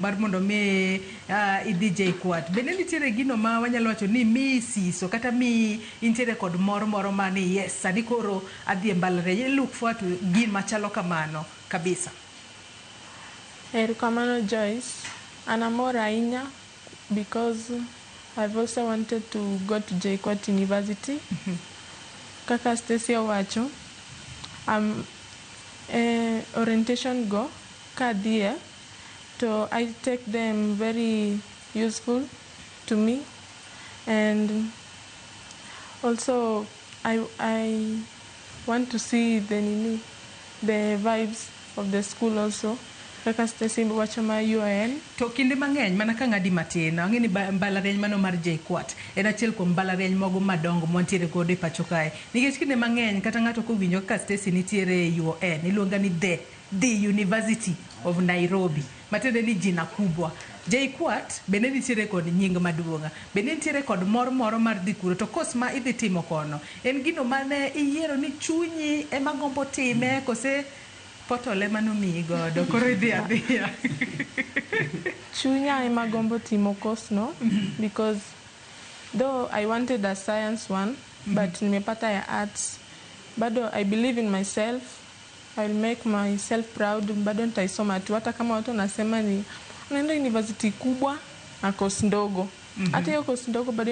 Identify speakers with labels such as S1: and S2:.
S1: Mar mondo mi idhi JKUAT. Bende nitiere gino ma wanyalo wacho ni miyi siso kata miyi intiere kod mor moro ma ni yes, sani koro adhi e mbalariany. I look forward to gima chalo kamano kabisa.
S2: Erokamano, Joyce. An amor ahinya because I've also wanted to go to JKUAT University. Kaka Stacy owacho, orientation go kadhie to I take them very useful to me, and also I want to see the nini, the vibes of the school also, kaka Stacy wacho ma UoN.
S1: To kinde mang'eny mana ka ng'adi matin, ang'e ni mbalariany mano mar JKUAT en achiel kuom mbalariany mogo madongo mwantiere godo e pacho kae. Nikech kinde mang'eny kata ng'ato kowinjo kaka Stacy nitiere e UoN, iluonga ni the University of Nairobi. Matiende ni jina kubwa. JKUAT bende nitiere kod nying maduong'. Bende nitiere kod mor moro mar dhi kuro. To course ma idhi timo kono, en gino mane iyiero ni chunyi ema gombo time kose portal ema nomiyi godo koro idhi adhiya?
S2: Chunya ema gombo timo course no because though I wanted a science one, but nimepata ya arts. Bado I believe in myself. I will make myself proud. Bado nitaisoma tu hata kama watu wanasema ni unaenda university kubwa na course ndogo. Hata hiyo course ndogo bado.